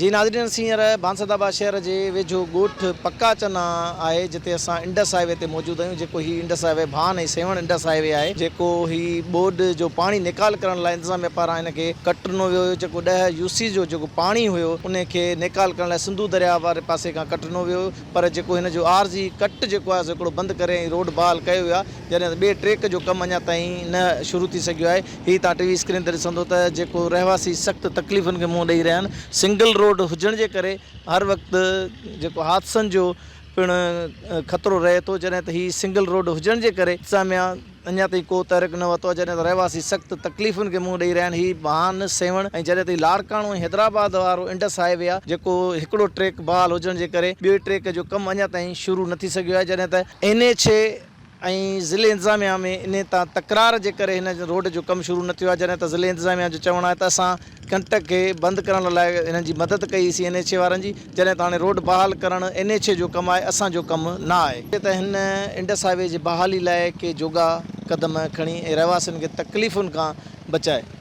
جي ناظرين اسين هينئر بانسد آباد شهر جي ويجهو ڳوٺ پڪا چنا آهي جتي اسان انڊس هاء وي تي موجود آهيون جيڪو هي Indus highway Bhan ۽ Sehwan Indus highway آهي جيڪو هي ٻوڏ جو پاڻي نيڪال ڪرڻ لاء انتظاميا پاران هن کي ڪٽ ڏنو ويو هيو جيڪو 10 يو سي جو جيڪو پاڻي هيو ان کي نيڪال ڪرڻ لاء سنڌو درياء واري پاسي کان ڪٽ ڏنو ويو هيو پر جيڪو هن جو عارضي ڪٽ جيڪو آهي سو هڪڙو بند ڪري ۽ روڊ بحال ڪيو ويو آهي جڏهن ته ٻئي ٽريڪ جو ڪم اڃا تائين نه شروع ٿي سگهيو آهي هي توهان ٽي وي اسڪرين تي ڏسندو ته جيڪو رهواسي سخت تڪليفن کي منهن ڏئي رهيا آهن سنگل روڊ هجڻ جي ڪري هر وقت جيڪو حادثن جو پڻ خطرو رهي ٿو جڏهن ته هي سنگل روڊ هجڻ جي ڪري انتظاميا اڃا تائين ڪو تحرڪ نه ورتو آهي جڏهن ته رهواسي سخت تڪليفن کي منهن ڏئي رهيا آهن هي ڀان سيوهڻ ۽ جڏهن ته هي لاڙڪاڻو ۽ حيدرآباد وارو انڊس هاء وي آهي جيڪو هڪڙو ٽريڪ بحال هجڻ جي ڪري ٻيو ٽريڪ جو ڪم اڃا تائين شروع نه ٿي سگهيو آهي جڏهن ته اين ايڇ اي ۽ ضلعي انتظاميا ۾ انهي تان تڪرار جي ڪري هن روڊ جو ڪم شروع نه ٿيو آهي جڏهن ته ضلعي انتظاميا جو چوڻ آهي ته اسان ڪنٽ کي بند ڪرڻ لاء هنن جي مدد ڪئي سي اين ايڇ اي وارن جي جڏهن ته هاڻي روڊ بحال ڪرڻ اين ايڇ اي جو ڪم آهي اسان جو ڪم نه آهي. ته هن انڊس هاء وي جي بحالي لاء ڪي جوڳا قدم کڻي ۽ رهواسين کي تڪليفن کان بچائي.